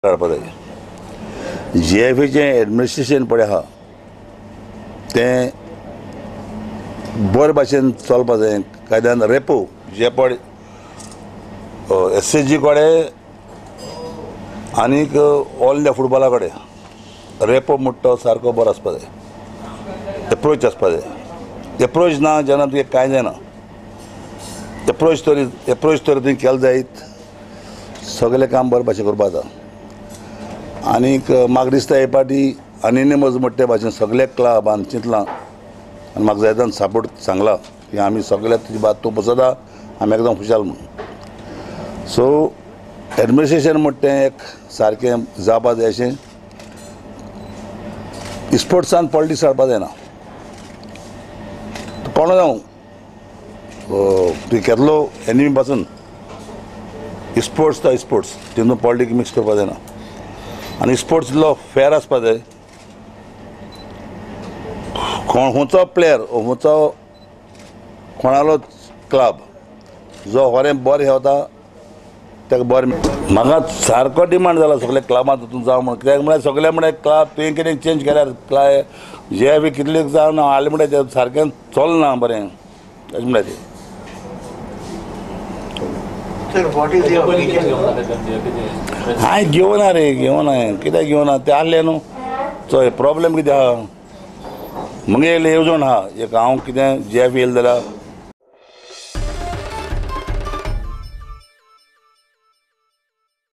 हाडपा जाय. जी एफ एचें एडमिनिस्ट्रेशन पळय आहा तें बरे भाशेन चलपा जाय कायद्यान. रेपो जे पळय एस एस जी कडेन आनीक ऑल इंडिया फुटबॉला कडेन रेपो म्हणटा तो सारको बरो आसपा जाय, एप्रोच आसपा जाय. एप्रोच ना जेन्ना तुवें कांय जायना. एप्रोच तर तुवें केलें जायत सगळें काम बरे भाशेन करपा जाता. आनीक म्हाका दिसता हे पाटी अनिनिमस म्हणटा ते भाशेन सगळे क्लबान चिंतलां आनी म्हाका जाय जावन सपोर्ट सांगला की आमी सगळे तुजी बात तूं बसता आमी एकदम खुशाल म्हणून. सो एडमिनिस्ट्रेशन म्हणटा तें एक सारकें जावपा जाय अशें. स्पोर्ट्सान पॉलिटिक्स हाडपा जायना. कोण जावं तुवें केल्लो एनिमी पासून स्पोर्ट्स तो स्पोर्ट्स तितून पॉलिटिक्स मिक्स करपा जायना. आनी स्पोर्ट्स इतलो फेर आसपा जाय. कोण खंयचो प्लेयर खंयचो कोणालो क्लब जो खरें बरें खेळता ताका बरें. म्हाका सारको डिमांड जाला सगळे क्लबांत तितून जावं म्हणून. कित्याक म्हळ्यार सगळे म्हळ्यार क्लब तुवें कितें चेंज केल्यार जे बी कितले जावन हाडलें म्हळ्यार सारकें चलना बरें अशें म्हळ्यार तें. हांवें घेवना रे, घेवना कित्याक घेवना तें आहलें न्हू. चोय प्रॉब्लेम कितें आहा मगे येवजण आहा एक हांव कितें जे एफ येयलें जाल्यार